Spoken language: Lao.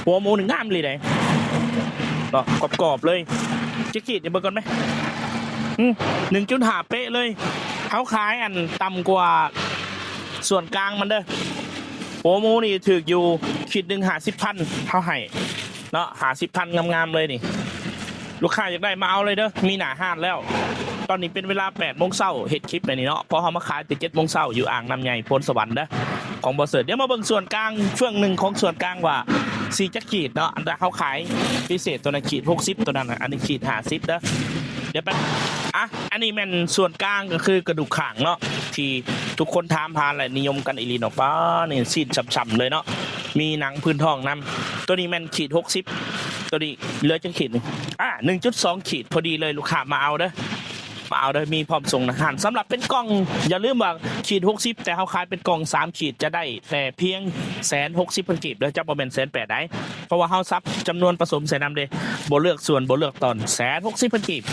ຫົວໝູນີ້ງາມອີ່ຫຼີເດ້ເນາະ ກອບໆເລີຍ. ຈັກຂີດໃຫ້ເບິ່ງກ່ອນແມ? ອືມ ໜຶ່ງຈຸດຫ້າເປະເລີຍ. ເຮົາຂາຍອັນຕ່ຳກວ່າສ່ວນກາງມັນເດີ້. ຫົວໝູນີ້ຖືກຢູ່ຂີດໜຶ່ງຫ້າສິບພັນ ເຮົາໃຫ້ເນາະ ຫ້າສິບພັນ ງາມໆເລີຍນີ້. ລູກຄ້າຢາກໄດ້ມາເອົາເລີຍເດີ້ ມີໜ້າຮ້ານແລ້ວ. ຕອນນີ້ເປັນເວລາແປດໂມງເຊົ້າ ເຮັດຄລິບແບບນີ້ເນາະ ເພາະເຮົາມາຂາຍແຕ່ເຈັດໂມງເຊົ້າ ຢູ່ອ່າງນ້ຳໃຫຍ່ ໂພນສະຫວັນເດີ້ ຂອງບໍ່ເສີດ. ດຽວມາເບິ່ງສ່ວນກາງ ເຟື່ອງໜຶ່ງຂອງສ່ວນກາງວ່າຊິຈັກຂີດເນາະ. ອັນທີ່ເຮົາຂາຍພິເສດຕົວນັ້ນຂີດຫົກສິບ ຕົວນັ້ນນະ ອັນນີ້ຂີດຫ້າສິບເດີ້. ດຽວແປັບ ອ່ະ ອັນນີ້ແມ່ນສ່ວນກາງ ກໍຄືກະດູກຂ້າງເນາະ ທີ່ທຸກຄົນຖາມຫາ ແລະ ນິຍົມກັນອີ່ຫຼີເນາະ. ປ້າ ນີ້ຊີ້ນຊ່ຳໆເລີຍເນາະ ມີໜັງພື້ນທ້ອງນຳ. ຕົວນີ້ແມ່ນຂີດຫົກສິບ ຕົວນີ້ເຫຼືອຈັກຂີດໜຶ່ງ? ອ່າ ໜຶ່ງຈຸດສອງຂີດ ພໍດີເລີຍ. ລູກຄ້າມາເອົາເດີ້ ມາເອົາເດີ້ ມີພ້ອມສົ່ງໜ້າຮ້ານ. ສຳລັບເປັນກ່ອງ ຢ່າລືມວ່າຂີດຫົກສິບ ແຕ່ເຮົາຂາຍເປັນກ່ອງສາມຂີດ ຈະໄດ້ແຕ່ພຽງແສນຫົກສິບພັນກີບເດີ້ ຈະບໍ່ແມ່ນແສນແປດໃດ ເພາະວ່າເຮົາສັບຈຳນວນປະສົມໃສ່ນຳເດ້ ບໍ່ເລືອກສ່ວນ ບໍ່ເລືອກຕອນ. ແສນຫົກສິບພັນກີບ